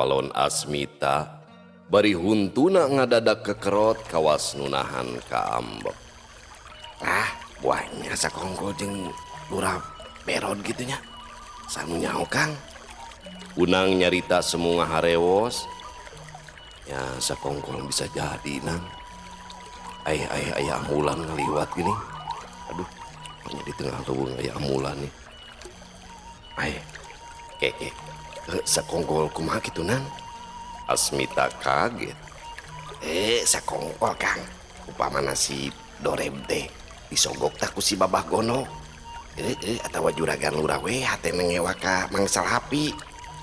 Ngawalon Asmita bari huntuna ngadadak kekerot kawas nu nahan kaambek. Ah, buahnya sakongkol jeung Lurah Berod kitu nya. Saha nu nyaho, Kang? Unang nyarita semu ngaharewos. Ya sakongkol bisa jadi, Nang. Ay ay aya ambulan ngaliwat gini. Aduh, hanya di tengah leuweung aya ambulan nih. Ay, keke, sakongkol kumaha kitu, Nang? Asmita kaget. Sakongkol, Kang. Upamana si Doreb teh disogok tah ku si Babah Gondok. Atawa juragan lurah we hatena ngewa ka Mang Salhapi.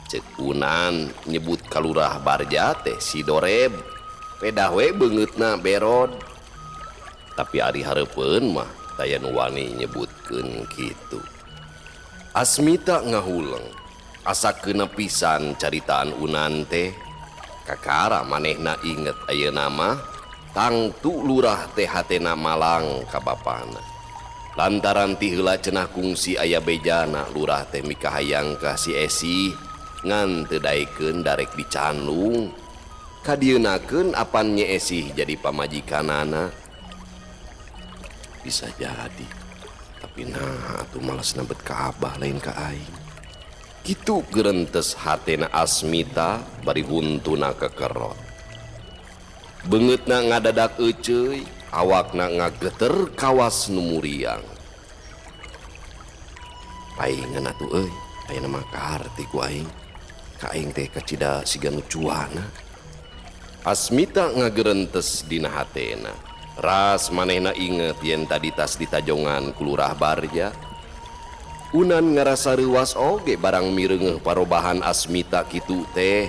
Cek Unan nyebut kalurah Barja teh si Doreb. Pedah we beungeutna Berod. Tapi ari hareupeun mah taya nu wani nyebutkeun kitu. Asmita ngahuleng. Asa keuna pisan caritaan Unan teh. Kakara manehna inget ayeuna mah tangtu lurah teh hatena malang ka bapana. Lantaran ti heula cenah kungsi aya bejana lurah teh mikahayang ka si Esi ngan teu daekeun darek dicandung. Kadieunakeun apan Nyi Esih jadi pamajikanana. Bisa jadi. Tapi nah atuh malas nabet ka abah lain ka aing. Kitu gerentes hatena Asmita bari huntuna kekerot. Beungeutna ngadadak euceuy, awakna ngageter kawas nu muriang. Paingan atuh euy, ayeuna mah kaharti ku aing. Ka aing teh kacida siga nu cuana. Asmita ngagerentes dina hatena. Ras manehna inget yen tadi tas ditajongan ku Lurah Barja. Unan ngarasa reuwas oge barang mireungeuh parobahan Asmita kitu teh.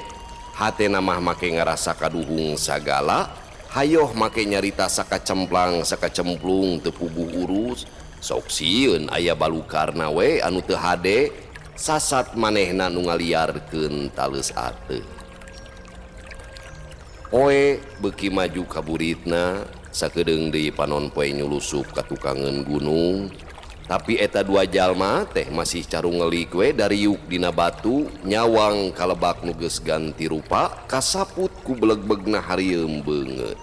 Hatena mah make ngarasa kaduhung sagala, hayoh make nyarita sakacemplang sakacemplung teu puguh urus. Sok sieun aya balukarna we anu teu hade, sasat manehna nu ngaliarkeun taleus ateuh. Poe beuki maju kaburitna, sakedeung deui panon poe nyulusup ka tukangeun gunung. Tapi eta dua jalma teh masih carungelik we dariuk dina batu nyawang kalebak nu geus ganti rupa kasaput ku belegbegna harieum beungeut.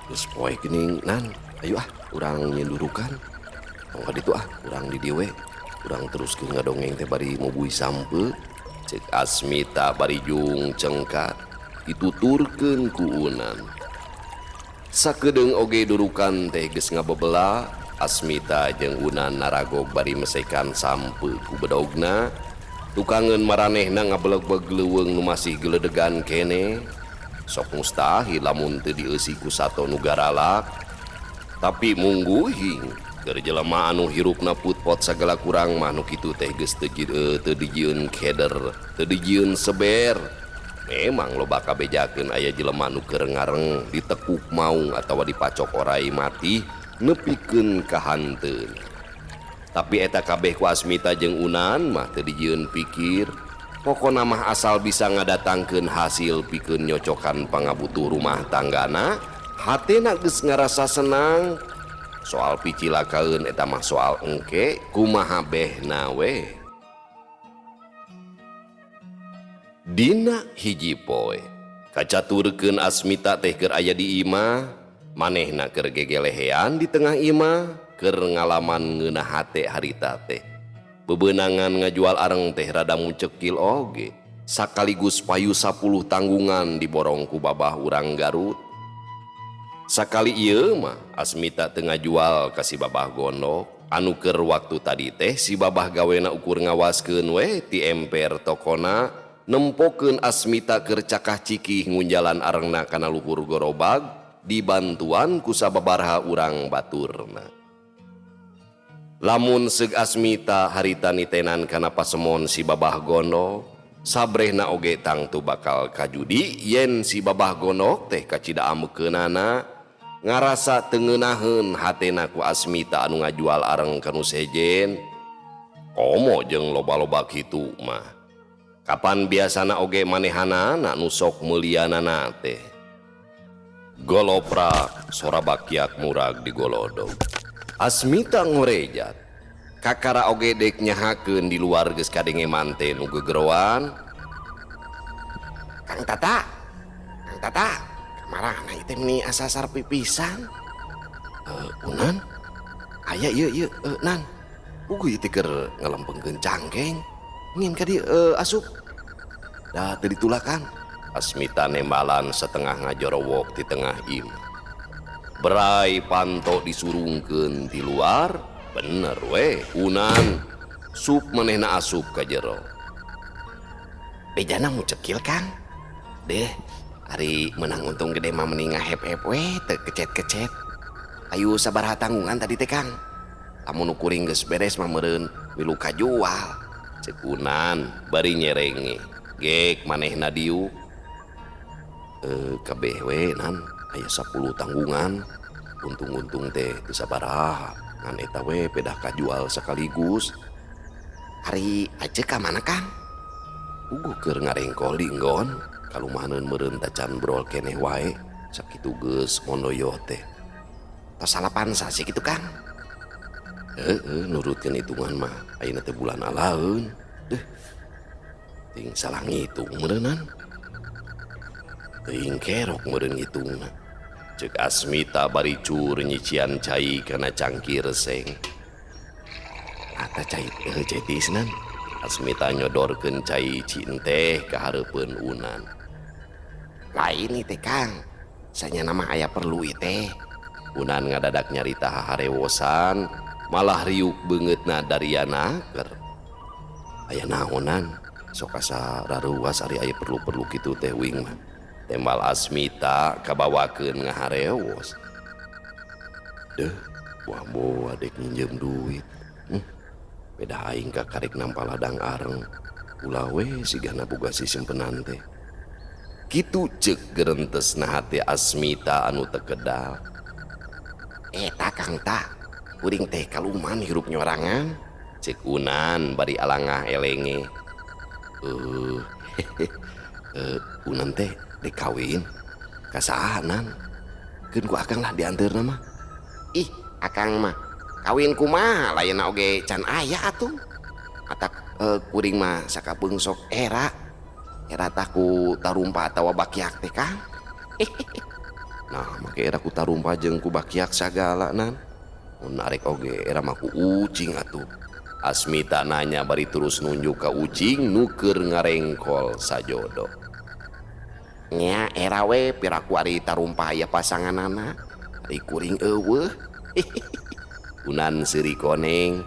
Geus poe geuning, Nan, ayo ah urang nyindurukan. Tong ka ditu ah, urang di dieu we. Urang teruskeun ngadongeng teh bari mubui sampeu. Cek Asmita bari jung cengkat dituturkeun ku Unan. Sakedeung oge durukan teh geus ngabebela, Asmita jeung Unan naragog bari mesekan sampeu ku bedogna. Tukangeun maranehna ngabelegbeg leuweung nu masih geledegan keneh. Sok mustahil lamun teu dieusi ku sato nu garalak. Tapi mungguhing keur jelema anu hirupna putpot sagala kurang mah nu kitu teh geus teu dijieun keder, teu dijieun seber. Memang loba kabejakeun aya jelema nu keur ngareng ditekuk maung atawa dipacok orai mati nepikeun ka hanteun. Tapi eta kabeh ku Asmita jeung Unan mah teu dijieun pikir. Pokona mah asal bisa ngadatangkeun hasil pikeun nyocokan pangabutuh rumah tanggana, hatena geus ngarasa senang. Soal picilakaeun eta mah soal engke kumaha behna we. Dina hiji poe kacaturkeun Asmita teh keur aya di imah, manehna keur gegelehean di tengah imah, keur ngalaman ngeunah hate harita teh. Bebenangan ngajual areng teh rada mucekil oge, sakaligus payu 10 tanggungan diborong ku babah urang Garut. Sakali ieu mah Asmita teu ngajual ka si babah gondok, anu keur waktu tadi teh si babah gawena ukur ngawaskeun we ti emper tokona, nempokeun Asmita keur cakah cikih ngunjalan arengna kana luhur gorobag dibantuan ku sababaraha urang baturna. Lamun seug Asmita harita nitenan kana pasemon si babah gondok, sabrehna oge tangtu bakal kajudi yen si babah gondok teh kacida amekeunana. Ngarasa teu ngeunaheun hatena ku Asmita anu ngajual areng ka nu sejen. Komo jeung loba-loba kitu mah. Kapan biasana oge manehanana nu sok meulianana teh. Goloprak sora bakiak murag di golodog. Asmita ngorejat. Kakara oge dek nyahakeun di luar geus kadenge mante nu gegeroan. Kang Tata. Kang Tata, kamarana ieu teh meni asa sarepi pisan. Unan? Aya ieu ieu Nan. Puguh ieu teh keur ngalempengkeun cangkeng. Ngin ka dieu asup. Da teu ditulakan. Asmita nembalan setengah ngajorowok di tengah imah. Berai panto disurungkeun di luar, bener we Unan. Sup manehna asup ka jero. Bejana mu cekil Kang. Deh, ari menang untung gede mah mending ngahep-hep we teu kecet-kecet. Ayu sabaraha tanggungan tadi teh Kang. Lamun kuring geus beres mah meureun milu kajual. Cek Unan bari nyerenge. Gek manehna diuk. Kabeh we Nan aya 10 tanggungan. Untung-untung teh teu sabaraha. Ngan eta we pedah kajual sekaligus. Ari aja ka mana Kang? Puguh keur ngarengkol di enggon. Kalumahaneun meureun tacan brol keneh wae. Sakitu geus mondoyo teh. Tos salapan sasi kitu Kang? Heeh, nurutkeun hitungan mah ayeuna teh bulan alaeun. Deuh. Ting salah ngitung meureunnan. Teuing kerok meureun ngitungna. Ceuk Asmita bari cur nyician cai kana cangkir seng. Ata cai cai tiisnan. Asmita nyodorkeun cai cinteh ka hareupeun Unan. Lain ieu teh Kang. Sanyana mah aya perlu ieu teh. Unan ngadadak nyarita haharewosan, malah riuk beungeutna dariana keur. Aya naonan? Sok asa raruas ari aya perlu-perlu kitu teh wing mah. Tembal Asmita kabawakeun ngaharewos. Deuh, buah-buah dek nginjem duit. Beda aing ka karek nampa ladang areng. Ulah we sigana boga sisimpenan teh. Kitu ceuk gerentesna hate Asmita anu teu kedal. Eta Kang ta, kuring teh kaluman hirup nyorangan. Ceuk Unan bari alangah elenge. Unan teh dek kawin. Ka saha Nan? Keun ku akang lah dianteurna mah. Ih, akang mah kawin kumaha lainna oge can aya atuh. Atak kuring mah sakapeung sok era. Era tah ku tarumpa atawa bakiak teh Kang. Nah, make era ku tarumpa jeung ku bakiak sagala Nan. Mun arek oge era mah ku ucing atuh. Asmita nanya bari terus nunjuk ka ucing nu keur ngarengkol sajodo. Nya era we piraku ari tarumpa aya pasanganana. Ari kuring eueuh. Unan seuri koneng.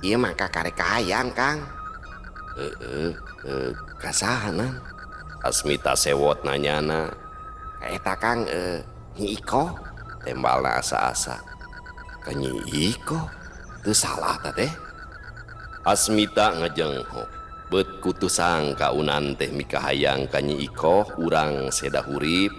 Ieu mah kakarek kahayang Kang. Heeh, ka saha Nan? Asmita sewot nanyana. Ka eta Kang, Nyi Iko. Tembalna asa-asa. Ka Nyi Iko? Teu salah ta teh? Asmita ngajenghok. Bet kutu sangka Unan teh mikahayang ka Nyi Ikoh urang seda hurip.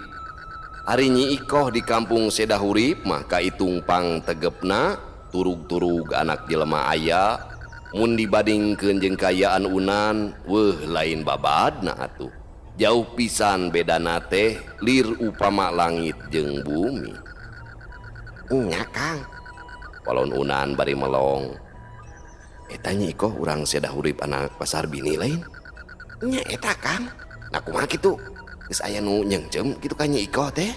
Ari Nyi Ikoh di kampung seda hurip mah kaitung pang tegepna turug-turug anak jelema aya. Mun dibandingkeun jeung kaayaan Unan, weuh lain babadna atuh. Jauh pisan bedana teh lir upama langit jeung bumi. Nya Kang. Walon Unan bari melong. Eta Nyi Ikoh urang seda hurip anak pasar bini lain. Nya eta Kang. Nah kumaha kitu? Geus aya nu nyeungceum kitu ka Nyi Ikoh teh?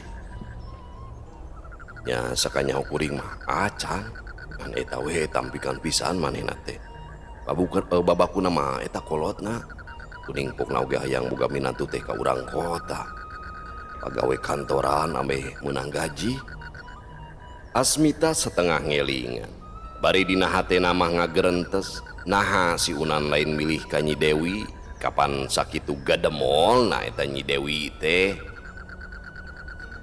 Nya sakanyaho kuring mah acan. Ngan eta we tampikan pisan manehna teh. Babakuna mah eta kolotna. Kuning pokna oge hayang boga minantu teh ka urang kota. Pagawe kantoran ameh meunang gaji. Asmita setengah ngelingan. Bari dina hatena mah ngagerentes. Naha si Unan lain milih ka Nyi Dewi. Kapan sakitu gademolna eta Nyi Dewi teh?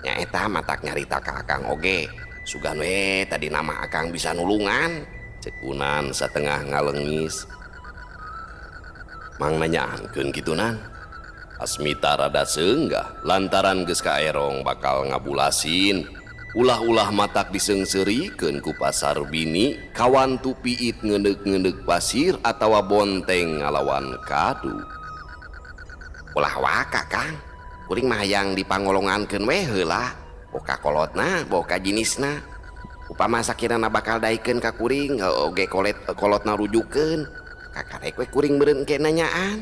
Nya eta matak nyarita ka Akang oge. Sugan we tadi nama Akang bisa nulungan. Cek Unan satengah ngalengis. Mang nanyaankeun kitu Nan. Asmita rada seunggah lantaran geus kaerong bakal ngabulasin. Ulah-ulah matak diseungseurikeun ku pasar bini kawan tu piit ngeundek-ngeundek pasir atawa bonteng ngalawan kadu. Ulah waka Kang. Kuring mah hayang dipangolongankeun we heula. Boka kolotna, boka jinisna. Upama sakirana bakal daekeun ka kuring, oge kolotna rujukeun. Kakarek we kuring meureun ke nanyaan.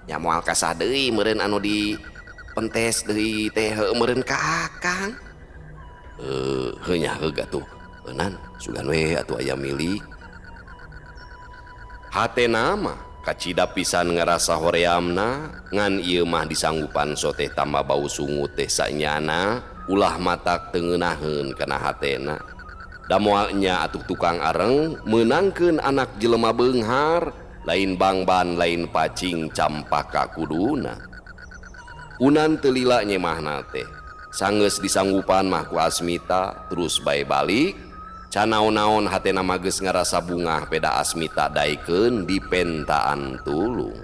Nya moal kasah deui meureun anu di pentes deui teh heueuh meureun ka Akang. Heuh nya heug atuh. Eunan sugan we atuh aya milik. Hatena mah kacida pisan ngarasa horeamna ngan ieu mah disanggupan soteh tambah bau sungut teh sanyana ulah matak teu ngeunaheun kana hatena. Da moal nya atuh tukang areng meunangkeun anak jelema beunghar lain bangban lain pacing campaka kuduna. Unan teu lila nyemahna teh. Sanggeus disanggupan mah ku Asmita terus bae balik. Canaon-naon hatena mah geus ngarasa bungah peda Asmita daekeun dipentaan tulung.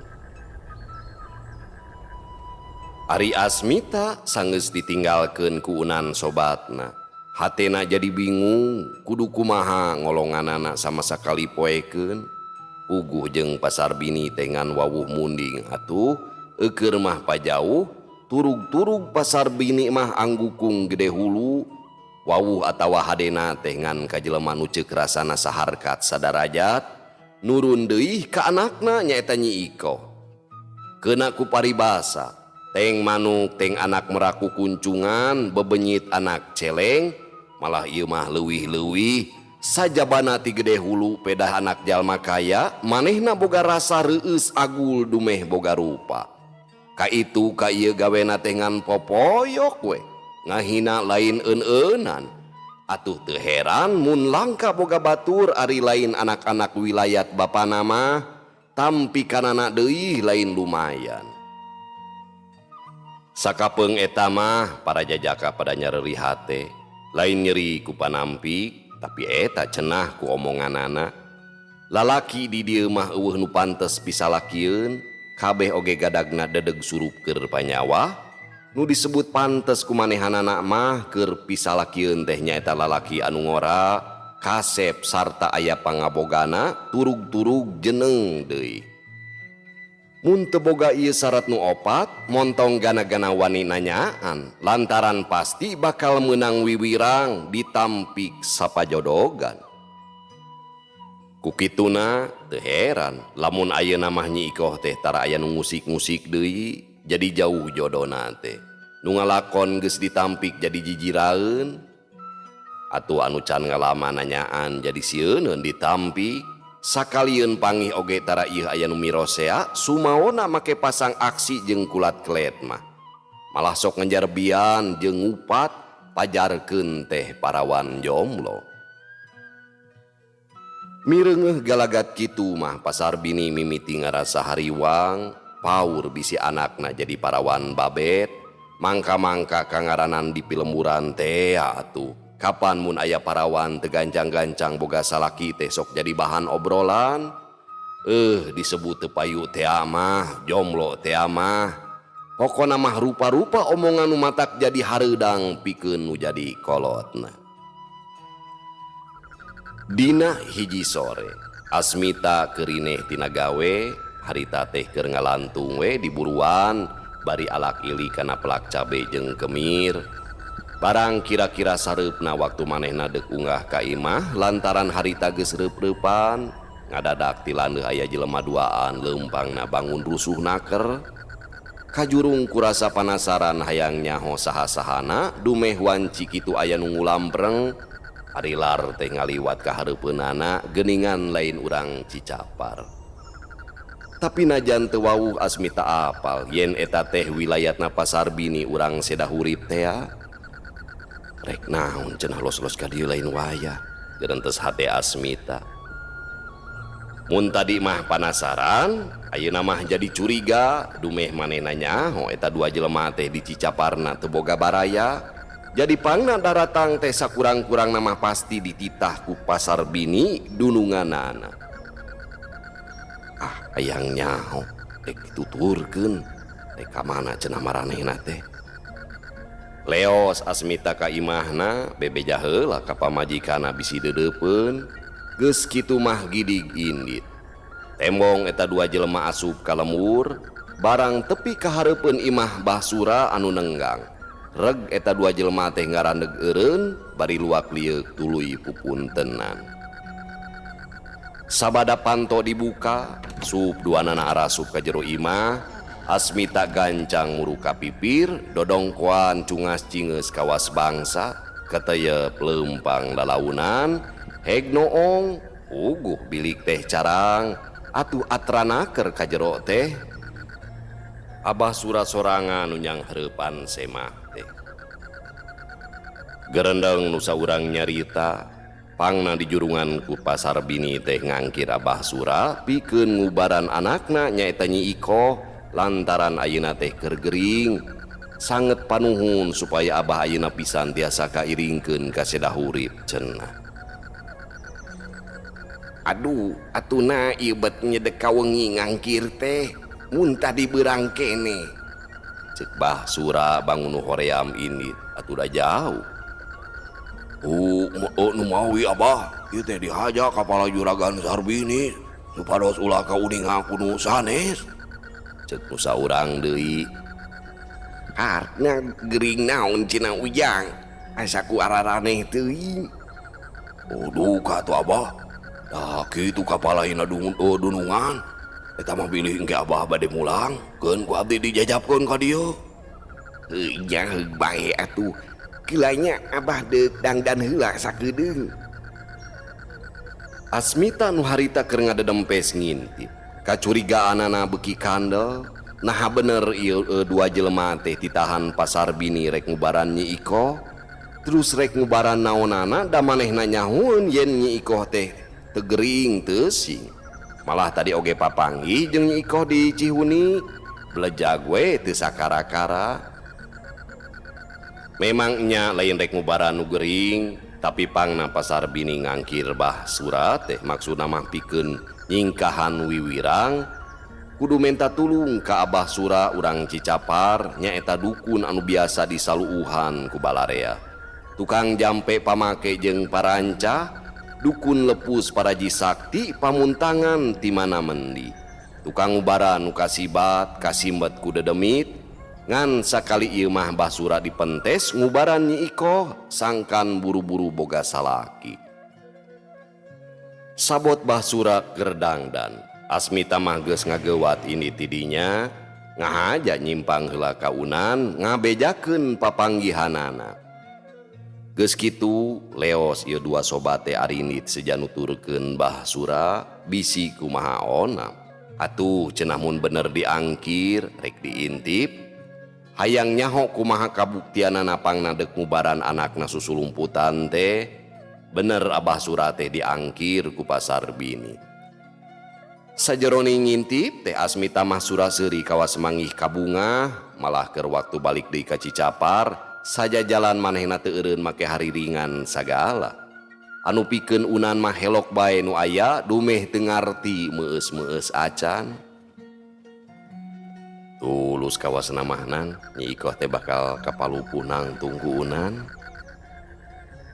Ari Asmita sanggeus ditinggalkeun ku Unan sobatna. Hatena jadi bingung kudu kumaha ngolonganana sama sakali poekeun. Puguh jeung pasar bini teh ngan wawuh munding atuh eukeur mah pajauh turug-turug pasar bini mah anggukung gede hulu. Wawuh atawa hadena teh ngan ka jelema nu ceuk rasana saharkat sadarajat nurun deui ka anakna nyaeta Nyi Ikoh. Keuna ku paribasa teng manuk teng anak meraku kuncungan bebenyit anak celeng malah ieu mah leuwih-leuwih sajabana ti gede hulu pedah anak jalma kaya manehna boga rasa reueus agul dumeh boga rupa. Ka itu ka ieu gawena teh ngan popoyok we ngahina lain eun-eunan. Atuh teu heran mun langka boga batur ari lain anak-anak wilayat bapana mah tampikanana deui lain lumayan. Sakapeung eta mah para jajaka pada nyareri hate, lain nyeri ku panampik tapi eta cenah ku omonganana. Lalaki di dieu mah eueuh nu pantes pisalakieun, kabeh oge gadagna dedeg surup keur panyawa. Nu disebut pantes ku manehanana mah keur pisalakieun teh nyaeta lalaki anu ngora, kasep sarta aya pangabogana, turug-turug jeneng deui. Mun teu boga ieu syarat nu opat, montong gana-gana wani nanyaan, lantaran pasti bakal meunang wiwirang ditampik sapajodogan. Ku kituna teu heran lamun ayeuna mah Nyi Ikoh teh tara aya nu ngusik-ngusik deui, jadi jauh jodona teh. Nu ngalakon geus ditampik jadi jijiraeun, atuh anu can ngalama nanyaan jadi sieuneun ditampik. Sakalieun pangih oge tara ieu aya nu mirosea, sumaona make pasang aksi jeung kulat kelet mah. Malah sok ngejarbian jeung ngupat pajarkeun teh parawan jomblo. Mireungeuh galagat kitu mah pasar bini mimiti ngarasa hariwang, paur bisi anakna jadi parawan babet, mangka-mangka kangaranan di pilemburan teh atuh. Kapan mun aya parawan teu gancang-gancang boga salaki teh sok jadi bahan obrolan. Disebut teu payu teh mah, jomblo teh mah. Pokona mah rupa-rupa omongan nu matak jadi hareudang pikeun nu jadi kolotna. Dina hiji sore, Asmita keurineh tina gawe, harita teh keur ngalantung we di buruan bari alak ili kana pelak cabe jeung kemir. Barang kira-kira sareupna waktu manehna deuk unggah ka imah lantaran harita geus reup-reupan, ngadadak ti landeuh aya jelema duaan leumpangna bangun rusuh naker. Kajurung kurasa panasaran hayang nyaho saha-sahana dumeh wanci kitu aya nu ngulampreng. Ari lar teh ngaliwat ka hareupeunana geuningan lain urang Cicapar. Tapi najan teu wawuh Asmita apal yen eta teh wilayatna pasar bini urang seda hurip tea. Rek naon cenah los-los ka dieu lain wayah, gerentes hate Asmita. Mun tadi mah panasaran, ayeuna mah jadi curiga, dumeh manehna nyaho eta dua jelema teh di Cicaparna teu boga baraya. Jadi pangna daratang teh sakurang-kurangna mah pasti dititah ku pasar bini dununganana. Ah, hayang nyaho rek dituturkeun, rek ka mana cenah maranehna teh. Leos Asmita ka imahna bebeja heula ka pamajikana bisi deudeupeun. Geus kitu mah gidig indit. Tembong eta dua jelema asup ka lembur, barang tepi ka hareupeun imah Basura anu nenggang. Reg eta dua jelema teh ngarandeg eureun bari luak lieuk tuluy pupuntenan. Sabada panto dibuka, sup duanana arasup ka jero imah, Asmita gancang muruka pipir dodongkoan cungas cingeus kawas bangsa keteyep leumpang lalaunan heg noong puguh bilik teh carang atuh atranaker ka jero teh. Abah Sura sorangan nu nyanghareupan semah teh. Gerendeng nu saurang nyarita pangna dijurungan ku pasar bini teh ngangkir Abah Sura pikeun ngubaran anakna nyaeta Nyi Ikoh lantaran ayeuna teh keur gering sanget panuhun supaya Abah ayeuna pisan tiasa kairingkeun ka seda hurip cenah. Aduh atuna ieu bet nyedek kawengi ngangkir teh muntah di beurang kene. Cek Bah Sura bangun hoream ini atuh da jauh. Oh, nu mawi Abah, ieu teh dihaja kapala juragan Sarbini supados ulah kauninga ku nu sanes. Cek nu saurang deui. Artna gering naon cenah Ujang, asa ku araraneh teuing. Oh, duka atuh Abah. Dah kitu kapalahina dunungan. Eta mah bilih engke Abah bade mulang, keun ku abdi dijajapkeun ka dieu. Heuh nya heug bae atuh. Kilanya Abah deuk dangdan heula sakedeung. Asmita nu harita keur ngadedempes ngintip. Kacurigaanana beuki kandel, naha bener ieu dua jelema teh ditahan pasar bini rek ngubaran Nyi Ikoh. Terus rek ngubaran naonana da manehna nyahueun yen Nyi Ikoh teh teu gering teu sing. Malah tadi oge papanggih jeung Nyi Ikoh di Cihuni, belejag we teu sakara-kara. Memang nya lain rek ngubaran nu gering, tapi pangna pasar bini ngangkir Bah Sura teh maksudna mah pikeun nyingkahan wiwirang kudu menta tulung ka Abah Sura urang Cicapar nyaeta dukun anu biasa disaluuhan ku balarea. Tukang jampe pamake jeung paranca, dukun lepus paraji sakti pamuntangan ti mana mendi. Tukang ngubaran nu kasibat kasimbet ku dedemit, ngan sakali ieu mah Bah Sura dipentes ngubaran Nyi Ikoh sangkan buru-buru boga salaki. Sabot Bah Sura gerdangdan, Asmita mah geus ngageuwat ini tidinya, ngahaja nyimpang heula ka Unan ngabejakeun papanggihanana. Geus kitu leos ieu dua sobat teh arinit seja nuturkeun Bah Sura bisi kumaha onam. Atuh cenah mun bener diangkir rek diintip, hayang nyaho kumaha kabuktianana pangna deuk ngubaran anakna susulumputan teh. Bener Abah Sura teh diangkir ku pasar bini. Sajerone ngintip teh Asmita mah sura seuri kawas manggih kabungah, malah keur waktu balik deui ka Cicapar saja jalan manehna teu eureun make hariringan sagala. Anu pikeun Unan mah helok bae nu aya dumeh teu ngarti meueus-meueus acan. Tulus kawasna mahnan Nyi Ikoh teh bakal kapalupuh nangtung ku Unan.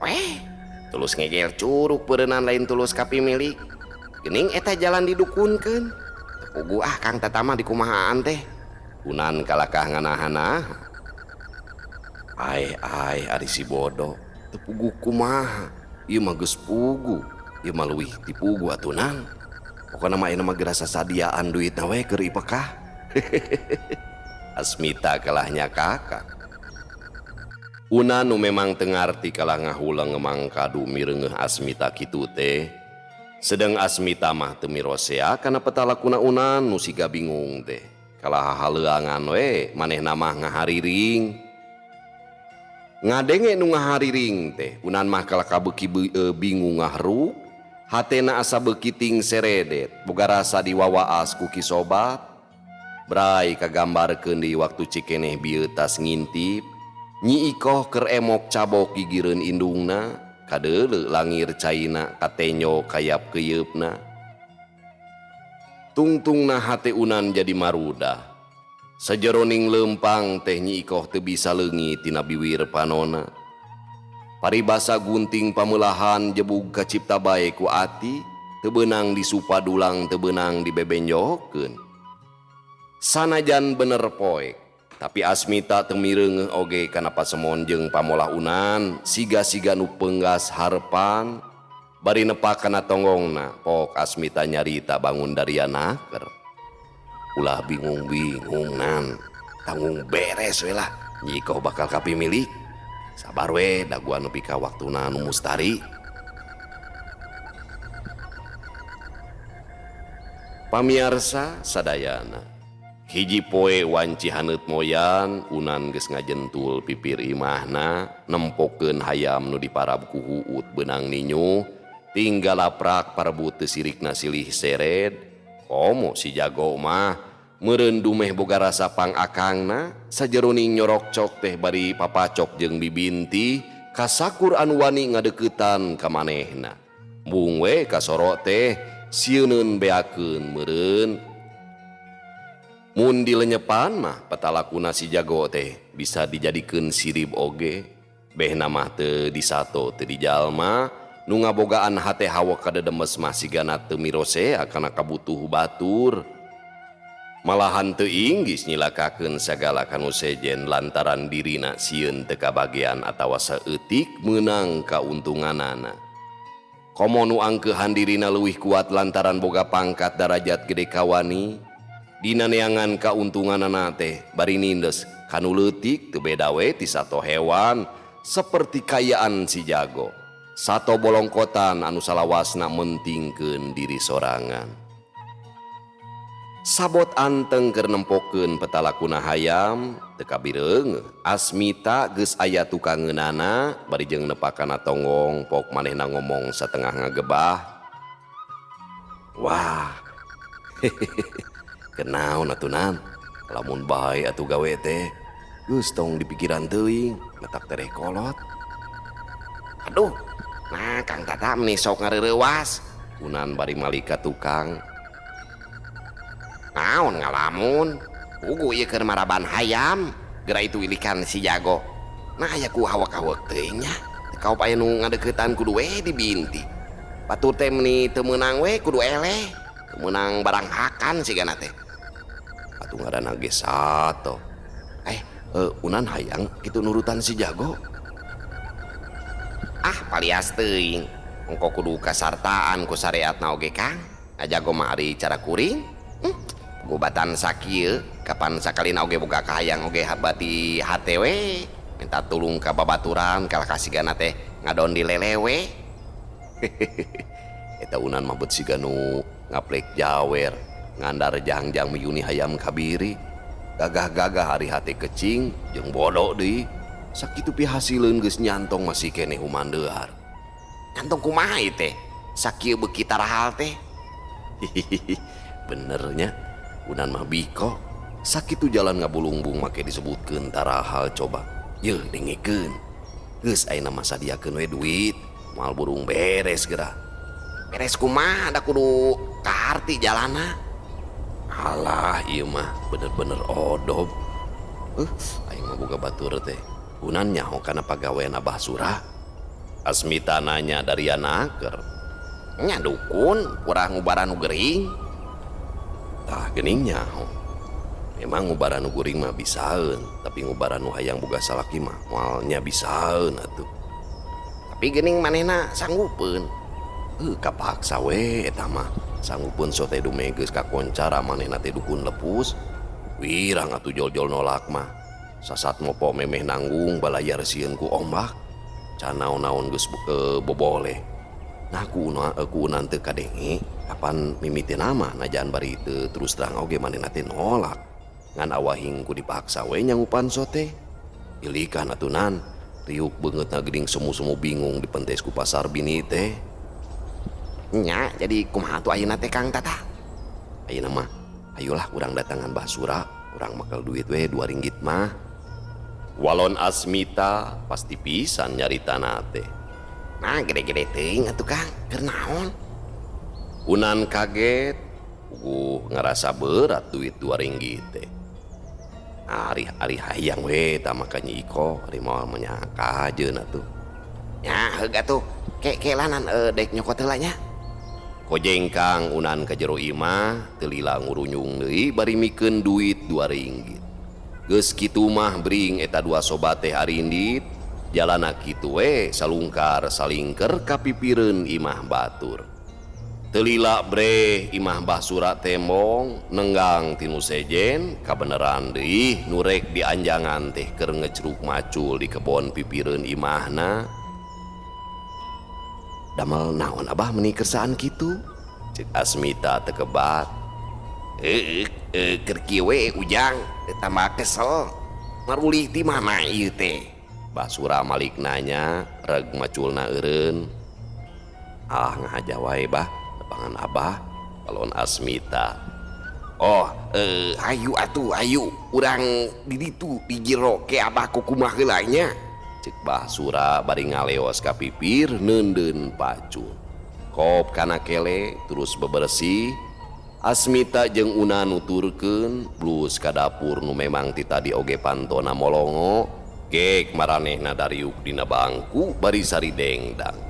Weh, tulus ngegel curug beureunan lain tulus kapimilik. Geuning eta jalan didukunkeun. Teu puguh ah Kang Tata mah dikumahaan teh. Unan kalakah nganahanah. Ai ai ari si bodoh teu puguh kumaha. Ieu mah geus puguh, ieu mah leuwih ti puguh atuh Nang. Pokona mah ayeuna mah geura sasadiaan duitna we keur ipekah. Asmita kalahnya kakak. Unan nu memang teu ngarti kalah ngahuleng ngemang kadu mireungeuh Asmita kitu teh. Sedeng Asmita mah teu mirosea kana petalakuna Unan nu siga bingung teh. Kalah hahaleuangan we manehna mah ngahariring. Ngadenge nu ngahariring teh Unan mah kalah kabeuki bingung ngahruk, hatena asa beuki ting seredet, boga rasa diwawaas ku ki sobat. Bray kagambarkeun di waktu cikeneh bieu tas ngintip, Nyi Ikoh keur emok cabok gigireun indungna, kadeuleu langir caina katenyo kayap keyeupna. Tungtungna hate Unan jadi marudah. Sajeroning leumpang teh Nyi Ikoh teu bisa leungit tina biwir panona. Paribasa gunting pameulahan jebug kacipta bae ku ati, teu beunang disupa dulang teu beunang dibebenjokeun. Sanajan bener poek, tapi Asmita teu mireungeuh oge kana pasemon jeung pamolah Unan, siga-siga nu peunggas harepan, bari nepak kana tonggongna, pok Asmita nyarita bangun darianaker. Ulah bingung-bingung nan, tanggung beres we lah, Nyi Ikoh bakal kapimilik. Sabar we daguan nepi ka waktuna nu mustari. Pamiarsa sadayana, hiji poe wanci haneut moyan, Unan geus ngajentul pipir imahna, nempokeun hayam nu diparab ku huut beunang ninyuh, tinggal laprak parebut teu sirikna silih sered. Komo si jago mah meureun dumeh boga rasa pangakangna, sajeroning nyorokcok teh bari papacok jeung bibinti, kasakur anu wani ngadeuketan ka manehna. Mung we kasoro teh sieuneun beakeun meureun. Mun dilenyepan mah patalakuna si jago teh bisa dijadikeun sirib oge. Behna mah teu disato teu dijalma, nu ngabogaan hate hawa kadedemes mah sigana teu mirosea kana kabutuh batur. Malahan teu inggis nyilakakeun sagala kanu sejen lantaran dirina sieun teu kabagean atawa saeutik meunang kauntunganana. Komo nu angkeuhan dirina leuwih kuat lantaran boga pangkat darajat gede kawani, dina neangan kauntunganana teh bari nindes kanu leutik teu beda we ti sato hewan seperti kayaan si jago. Sato bolongkotan anu salawasna mentingkeun diri sorangan. Sabot anteng keur nempokeun petalakuna hayam teu kabireung Asmita geus aya tukangeunana bari jeung nepakana tonggong pok manehna ngomong satengah ngagebah. Wah. Kenaon atuh nan, lamun bae atuh gawe teh geus tong dipikiran teuing matak tereh kolot. Aduh, nah Kang Tata meni sok ngareureuwas. Unan bari malik ka tukang. Naon ngalamun, pugu ieu keur maraban hayam, geura itu wilikan si jago. Nah aya ku hawak-hawak teuing nya, teu kaop aya nu ngadeuketan kudu we dibinti. Batur teh meni teu meunang we kudu eleh, teu meunang barang hakan sigana teh. Atuh ngaranna ge sato. Unan hayang kitu nurutan si jago. Ah palias teuing, ongko kudu kasartaan ku syariatna oge Kang. Ngajago mah ari cara kuring. Gobatan sakieu kapan sakalina oge boga kahayang oge habati hate we, minta tulung ka babaturan kalah kasigana teh ngadon di lelewe. Eta Unan mah bet siga nu ngaplek jawer, ngandar jangjang miyuni hayam kabiri. Gagah-gagah ari hate kecing jeung bodoh deui. Sakitu pihasileun geus nyantong masih keneh humandeuar. Nyantong kumaha ieu teh? Sakieu beuki tarahal teh. Benernya Unan mah biko. Sakitu jalan ngabulungbung make disebutkeun tarahal coba. Yeuh dengekeun. Geus ayeuna mah sadiakeun we duit, moal burung beres geura. Beres kumaha da kudu kaharti jalana. Alah ieu mah bener-bener odob. Aing mah boga batur teh. Unan nyaho kana pagawean Abah Sura. Asmita nanya dari anaker. Nya dukun purah ngubaran nu gering. Tah geuning nyaho. Memang ngubaran nu guring mah bisaeun, tapi ngubaran nu hayang boga salaki mah moal nya bisaeun atuh. Tapi geuning manehna sanggupeun. Kapaksa we eta mah. Sanggupeun sote dume geus kakoncara manehna teh dukun lepus. Wirang atuh jol-jol nolak mah. Sasat mopo memeh nanggung balayar sieun ku ombak. Can naon-naon geus boboleh. Nah ku unan teu kadenge kapan mimiti nama najan bari teu terus terang oge manehna teh nolak. Ngan awahing ku dipaksa we nyangupan sote. Ilikan atuh nan, riuk beungeutna geuning semu-semu bingung dipentes ku pasar bini teh. Nya jadi kumaha atuh ayeuna teh Kang Tata? Ayeuna mah ayolah urang datangan Bah Sura, urang makel duit we 2 ringgit mah. Walon Asmita pasti pisan nyaritana teh. Nah gede-gede teuing atuh Kang, keur naon? Unan kaget, puguh ngarasa berat duit 2 ringgit teh. Ari-ari hayang we tah mah ka Nyi Iko, ari moal mah nya kajeun atuh. Nya heug atuh, ke-kelanan dek nyokot heula nya. Kojengkang Unan ka jero imah teu lila ngurunyung deui bari mikeun duit 2 ringgit. Geus kitu mah bring eta dua sobat teh arindit, jalana kitu we salungkar salingker ka pipireun imah batur. Teu lila breh imah Bah Sura tembong nenggang ti nu sejen kabeneran deui nu rek dianjangan teh keur ngecruk macul di kebon pipireun imahna. Damel naon Abah meuni kersaan kitu? Cek Asmita teu kebat. Keur kieu we Ujang tambah kesel. Marulih ti mana ieu teh? Bah Sura malik nanya reg maculna eureun. Ah ngahaja wae Bah. Pangan Abah balon Asmita. Oh, hayu atuh hayu urang di ditu di jero ke Abah kukumaha heula nya. Cek Bah Sura bari ngaleos ka pipir neundeun pacul. Kop kana kele terus bebersih. Asmita jeung Una nuturkeun blus ka dapur nu memang ti tadi oge pantona molongo. Gek maranehna dariuk dina bangku bari saridengdang.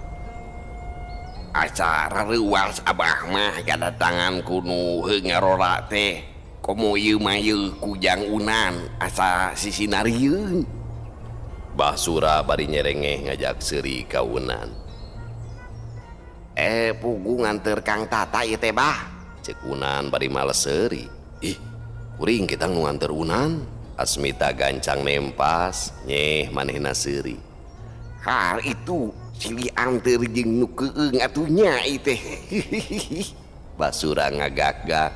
Asa rareuwas Abah mah kadatangan ku nu heuh ngarora teh. Komo ieu mah ieu ku Jang Unan asa sisinarieun. Bah Sura bari nyerengeh ngajak seuri ka Unan. Pugu nganter Kang Tata ieu teh Bah. Cek Unan bari males seuri. Ih, kuring kita nu nganter Unan. Asmita gancang nempas, nyeh manehna seuri. Har itu silih anter jeung nu keueung atuh nya ieu teh. Bah Sura ngagak-gak.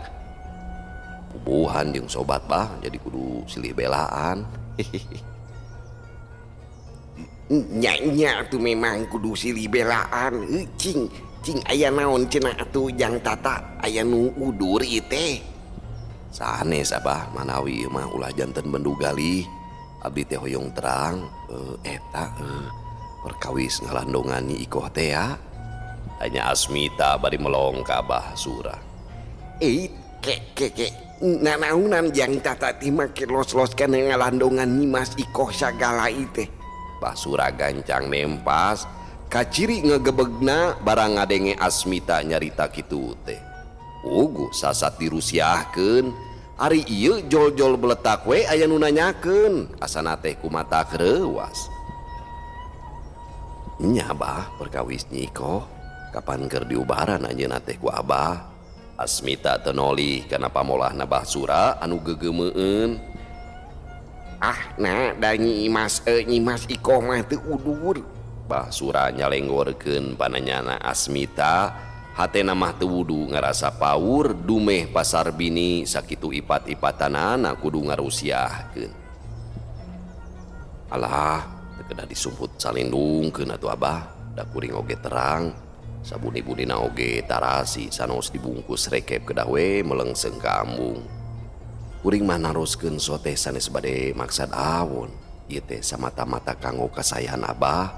Pubuhan jeung sobat Bah jadi kudu silih belaan. Nya-nya atuh memang kudu silih belaan. Cing, cing aya naon cenah atuh Jang Tata aya nu udur ieu teh. Sanes Abah manawi ieu mah ulah janten bendu galih. Abdi teh hoyong terang eta perkawis ngalandongan Nyi Ikoh teh ya. Tanya Asmita bari melong ka Abah Sura. Ke ke ke nanaunan Jang Tata teh make los-los kana ngalandongan Nyimas Ikoh sagala ieu teh. Bah Sura gancang nempas kaciri ngegebegna barang ngadenge Asmita nyarita kitu teh. Ugu sasat dirusiahkeun ari ieu jol-jol beletak we aya nu nanyakeun asana teh kumata kreuwas. Nya Abah perkawis Nyi Ikoh kapan keur diubaran anjeunna teh ku Abah. Asmita teu nolih kana pamolahna Bah Sura anu gegeumeueun. Ah nah da Nyi Mas Ikoh mah teu udur. Bah Sura nyalenggorkeun pananyana Asmita hatena mah teu wudu ngarasa paur dumeh pasar bini sakitu ipat-ipatanana kudu ngarusiahkeun. Alah teu kedah disumput salindungkeun atuh Abah da kuring oge terang sabuni-bunina oge tarasi sanos dibungkus rekep kedah we melengseng ka ambung. Kuring mah naroskeun sote sanes bade maksad awon ieu teh samata-mata kanggo kasayan Abah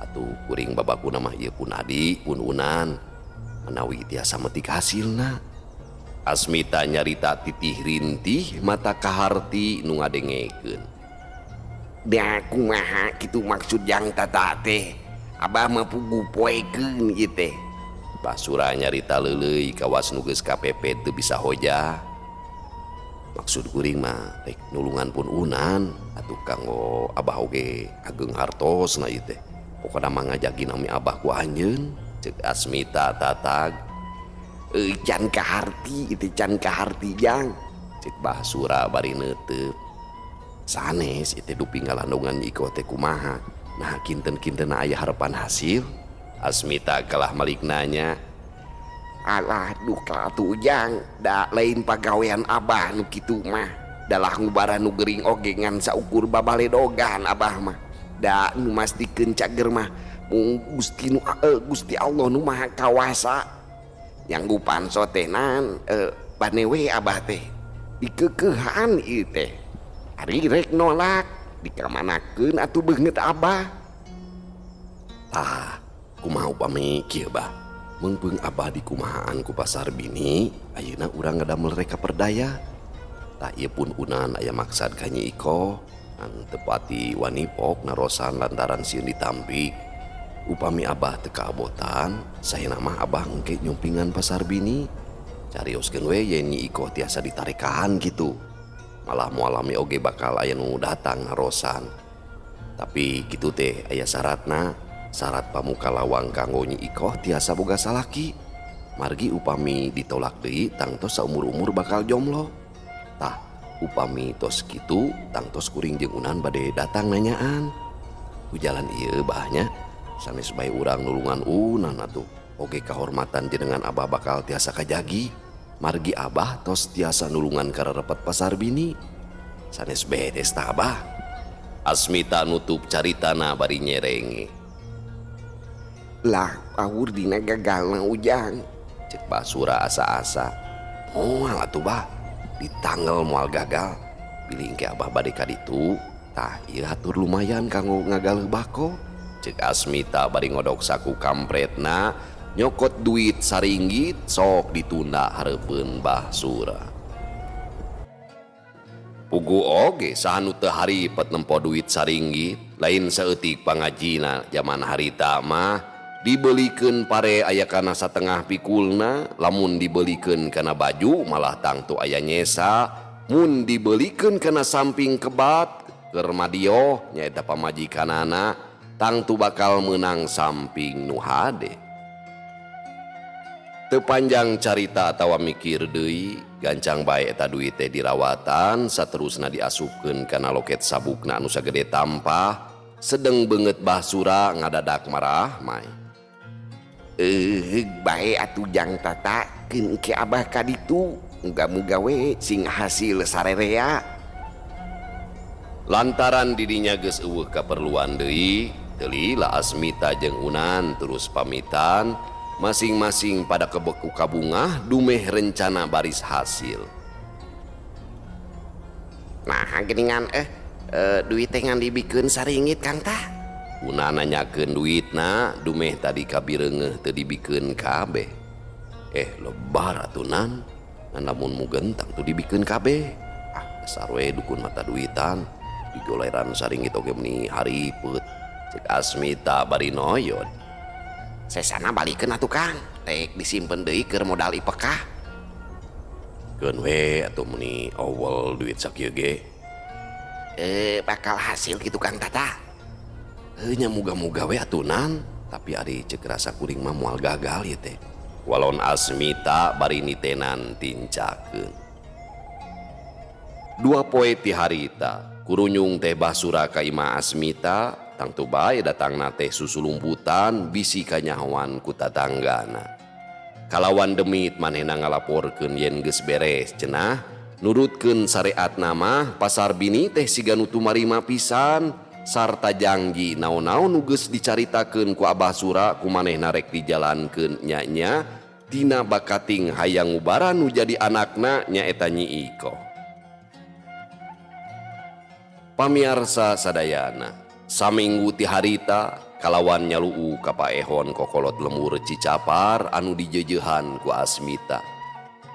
atuh kuring babakuna mah ieu pun adi pun Unan menawi tiasa metik hasilna. Asmita nyarita titih rintih mata kaharti nu ngadengekeun. Da kumaha kitu maksud Jang Tata teh? Abah mah pugu poekeun ieu teh. Bah Sura nyarita leuleuy kawas nu geus kapepet teu bisa hojah. Maksud kuring mah rek nulungan pun Unan atuh kanggo Abah oge ageng hartosna ieu teh. Pokona mah ngajagi nami Abah ku anjeun. Cek Asmita tatag. Can kaharti itu can kaharti Jang. Cek Bah Sura bari neuteup. Sanes itu dupi ngalandongan Nyi Ikoh teh kumaha. Nah kinten-kinten aya harapan hasil. Asmita kalah malik nanya. Alah duka atuh Jang, da lain pagawean Abah nu kitu mah. Dalah ngubaran nu gering oge ngan saukur babaledogan Abah mah. Da nu mastikeun cager mah mung Gusti nu Gusti Allah nu Maha Kawasa. Nyanggupan sotenan bane we Abah teh dikekeuhan ieu teh. Ari rek nolak dikamanakeun atuh beungeut Abah. Tah, kumaha upami kieu Bah? Meungpeung Abah dikumahaan ku pasar bini, ayeuna urang ngadamel reka perdaya. Tah ieu pun Unan aya maksad ka Nyi Ikoh, ngan teu pati wanipok narosan lantaran sieun ditampik. Upami Abah teu kaabotan, saena mah Abah engke nyumpingan pasar bini. Carioskeun we yen Nyi Ikoh tiasa ditarekahan kitu. Malah mualami oge bakal aya nu datang narosan. Tapi kitu teh aya syaratna, syarat pamuka lawang kanggo Nyi Ikoh tiasa boga salaki. Margi upami ditolak deui tangtos saumur-umur bakal jomblo. Tah, upami tos kitu tangtos kuring jeung Unan bade datang nanyaan. Ku jalan ieu bah nya sanes bae urang nulungan Unan atuh. Oge kahormatan jenengan Abah bakal tiasa kajagi. Margi Abah tos tiasa nulungan karerepet pasar bini. Sanes beres tah Abah. Asmita nutup caritana bari nyerenge. Lah, awur dina gagalna Ujang. Cek Basura asa-asa. Moal atuh bah, ditangel moal gagal. Bilih engke Abah bade ka ditu, tah ieu hatur lumayan kanggo ngagaleuh bako. Cek Asmita bari ngodok saku kampretna, nyokot duit saringgit sok ditunda hareupeun Bah Sura. Pugu oge saha nu teu haripet nempo duit saringgit, lain saeutik pangajina jaman harita mah dibelikeun pare aya kana satengah pikulna, lamun dibelikeun kana baju malah tangtu aya nyesa, mun dibelikeun kana samping kebat keur madioh nyaeta pamajikanana tangtu bakal meunang samping nu hade. Teu panjang carita atawa mikir deui, gancang bae eta duit teh dirawatan saterusna diasupkeun kana loket sabukna anu sagede tampah, sedeng beungeut Bah Sura ngadadak marah mai. Bae atuh Jang Tata keun engke Abah ka ditu, muga-muga we sing hasil sarerea. Lantaran didinya geus eueuh kaperluan deui, teu lila Asmita jeung Unan terus pamitan, masing-masing pada kebeku kabungah dumeh rencana baris hasil. Nah, geuningan duit teh ngan dibikeun saringgit Kang tah. Unan nanyakeun duitna dumeh tadi kabireungeuh teu dibikeun kabeh. Lebar atuh Nan, ngan lamun mugentang tuh dibikeun kabeh. Ah, dasar we dukun mata duitan, digoleran saringgit oge meuni haripet. Cek Asmita bari noyod. Sesana balikeun atuh Kang, rek disimpen deui keur modal ipekah. Keun we atuh meuni awal duit sakieu ge. Bakal hasil kitu Kang Tata. Heuh nya muga-muga we atuh Nan, tapi ari ceuk rasa kuring mah moal gagal ieu teh. Walon Asmita bari nitenan tincakeun. Dua poe ti harita, kurunyung teh Basura ka imah Asmita, tangtu bae datangna teh susulumputan bisi kanyahoan ku tatanggana. Kalawan demit manehna ngalaporkeun yen geus beres cenah, nurutkeun syariatna mah pasar bini teh siga nu tumarima pisan sarta jangji naon-naon nu geus dicaritakeun ku Abah Sura ku manehna rek dijalankeun nya-nya tina bakating hayang ngubaran nu jadi anakna nyaeta Nyi Iko. Pamiarsa sadayana, saminggu ti harita kalawan nyaluu ka paehon kokolot lemur Cicapar anu dijejeuhan ku Asmita.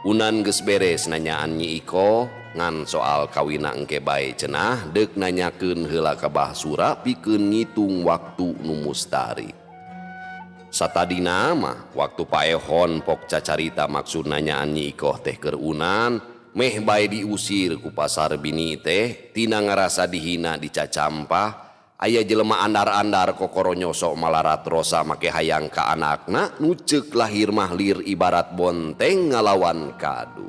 Unan geus beres nanyaan Nyi Iko ngan soal kawina engke bae cenah deuk nanyakeun heula ka Bah Sura pikeun ngitung waktu nu mustari. Satadina mah waktu paehon pok cacarita maksud nanyaan Nyi Iko teh keur Unan, meh bae diusir ku pasar bini teh tina ngarasa dihina dicacampah. Aya jelema andar-andar kokoronyoso malarat rosa make hayang ka anakna nu ceuk lahir mah lir ibarat bonteng ngalawan kadu.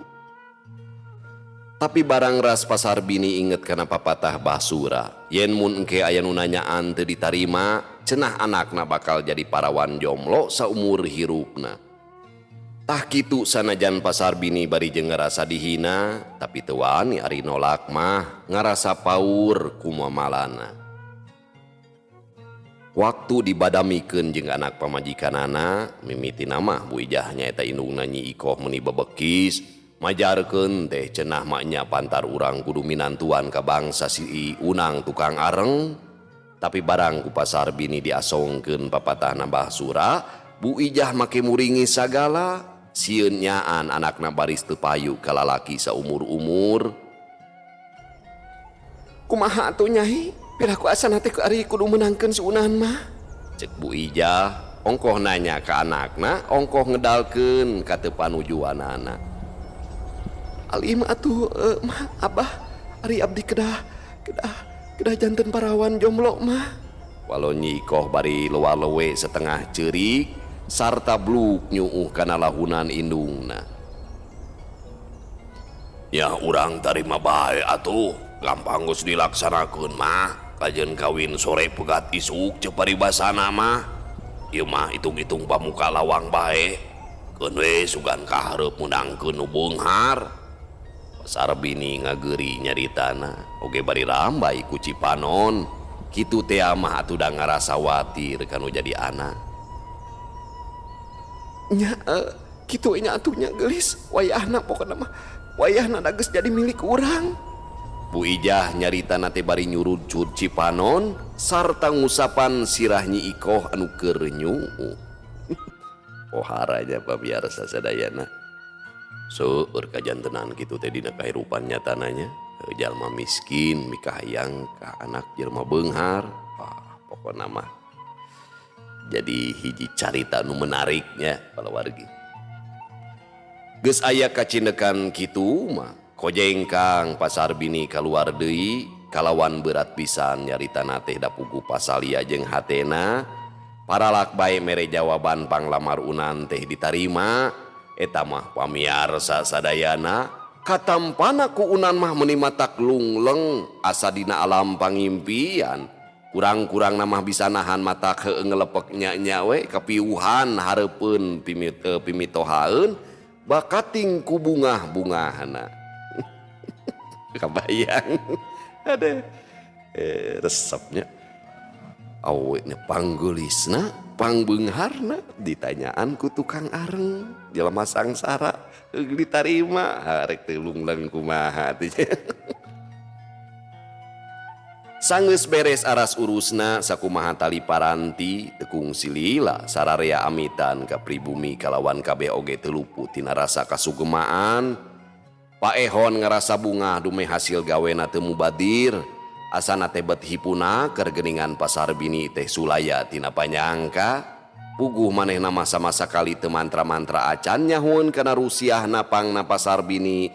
Tapi barang ras pasar bini inget kana papatah Basura, yen mun engke aya nu nanyaan teu ditarima, cenah anakna bakal jadi parawan jomblo saumur hirupna. Tah kitu sanajan pasar bini bari jeung ngarasa dihina, tapi teu wani ari nolak mah ngarasa paur kumamalana. Waktu dibadamikeun jeung anak pamajikanana, mimitina mah Bu Ijah nyaeta indungna Nyi Ikoh meuni bebekis, majarkeun teh cenah maknya pantar urang kudu minantuan ka bangsa si Unang tukang areng. Tapi barang ku pasar bini diasongkeun papatahna Bah Sura, Bu Ijah make muringi sagala, sieun nyaan anakna baris teu payu ka lalaki saumur-umur. Kumaha atuh Nyai? Piraku asana teh ari kudu meunangkeun si Unan mah. Cek Bu Ijah, ongkoh nanya ka anakna, ongkoh ngedalkeun ka teu panujuanana. Alim atuh mah Abah, ari abdi kedah kedah janten parawan jomblo mah. Walau Nyi Ikoh bari luar lewe setengah ceurik, Sarta bluk nyuuh kana lahunan indungna. Ya urang tarima bae atuh, gampang geus dilaksanakeun mah, kajeun kawin sore pegat isuk ceuk paribasana mah. Ieu mah itung-itung pamuka lawang bae. Keun we sugan kahareup meunangkeun nu beunghar. Pasar bini ngageuri nyaritana, oge bari rambay ku Cipanon. Kitu teh mah atuh da ngarasa watir kanu jadi anak. Nya kitu nya atuh nya geulis wayahna pokona mah wayahna da geus jadi milik urang. Bu Ijah nyaritana teh bari nyurudcud Cipanon sarta ngusapan sirah Nyi Ikoh anu keur nyuuh. Pohara nya pabiarsa sadayana. Seueur kajantenan kitu teh dina kahirupan nyatana nya. Jalma miskin mikahayang ka anak jelma beunghar. Ah, pokona mah jadi hiji carita nu menariknya palawargi. Geus aya kacindekan kitu mah kojengkang pasar bini kaluar deui kalawan berat pisan nyaritana teh da puguh pasalia jeung hatena. Paralak bae mere jawaban panglamar Unan teh ditarima. Eta mah pamiarsa sadayana katampana ku Unan mah meuni matak lungleng asa dina alam pangimpian. Kurang-kurang namah bisa nahan mata ke ngelepek nya-nya we kapiuhan hareupeun pimitohaeun bakating ku bungah-bungahna. Kabayang. Aduh. Resepnya. Awena panggeulisna, pangbeungharna ditanyaan ku tukang areng jelema sangsara heug ditarima rek teu lungleng kumaha teh. Sanggeus beres aras urusna sakumaha tali paranti teu kungsi lila sararea amitan ka pribumi kalawan kabeh oge teu luput tina rasa kasugemaan. Paehon ngarasa bungah dumeh hasil gawena teu mubadir. Asana teh bet hipuna keur geuningan pasar bini teh sulaya tina panyangka. Puguh manehna masa-masa kali teu mantra-mantra acan nyahueun kana rusiahna pangna pasar bini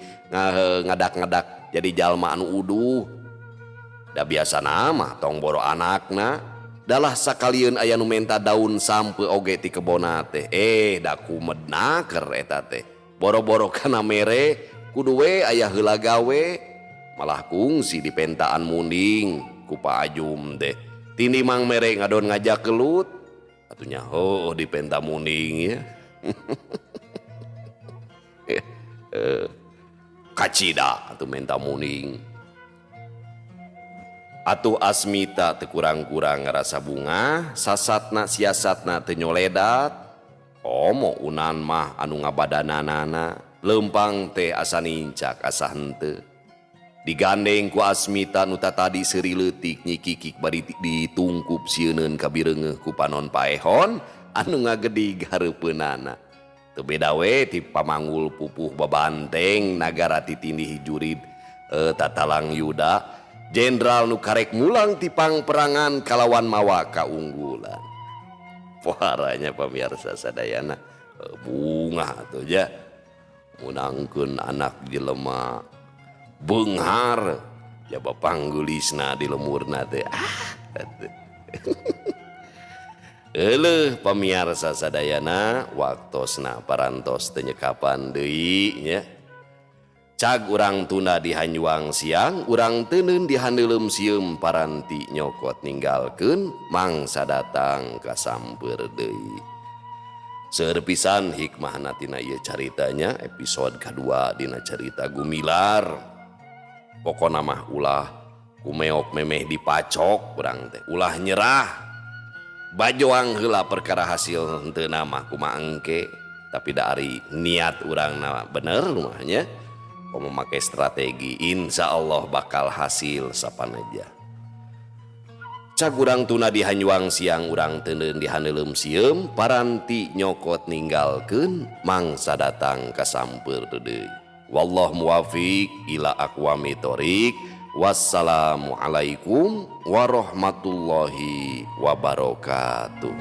ngadak-ngadak jadi jalma anu uduh. Da biasana mah tong boro anakna dalah sakalieun aya nu menta daun sampe oge ti kebona teh. Da kumednaker eta teh. Boro-boro kana mere kudu we aya heula gawe malah kungsi dipentaan munding ku Pak Ajum teh. Tini mang mere ngadon ngajak gelut atuh nya heuh dipenta munding ya. Kacida atuh menta munding. Atuh Asmita teu kurang-kurang ngarasa bungah, sasatna siasatna teu nyoledat. Komo Unan mah anu ngabadananana, leumpang teh asa nincak asa henteu. Digandeng ku Asmita nu tatadi seuri leutik nyikikik bari ditungkup sieuneun kabireungeuh ku panon paehon anu ngagedig hareupeunana. Teu beda we ti pamanggul pupuh babanteng nagara titindih jurid tatalang yuda. Jenderal nu karek mulang tipang perangan kalawan mawa kaunggulan. Poharanya pamirsa sadayana bunga atuh ja munangkeun anak jelema beunghar jaba panggeulisna di lemurna teh. Euleuh pamirsa sadayana waktosna parantos teu nyekapan deui nya. Cag urang tunda di hanjuang siang, urang teuneun di handeuleum sieum paranti nyokot ninggalkeun mangsa datang ka samper deui. Seueur pisan hikmahna tina ieu caritanya episode kadua dina carita Gumilar. Pokona mah ulah kumeok memeh dipacok urang teh, ulah nyerah. Bajoang heula perkara hasil henteu mah kumaha engke, tapi da ari niat urangna bener mah nya. Komo make strategi insya Allah bakal hasil sapanaja. Cag urang tuna di hanjuang siang urang teuneun di handeuleum sieum paranti nyokot ninggalkeun mangsa datang ka samper deui. Wallahu muwafiq ila aqwami thoriq. Wassalamualaikum warahmatullahi wabarakatuh.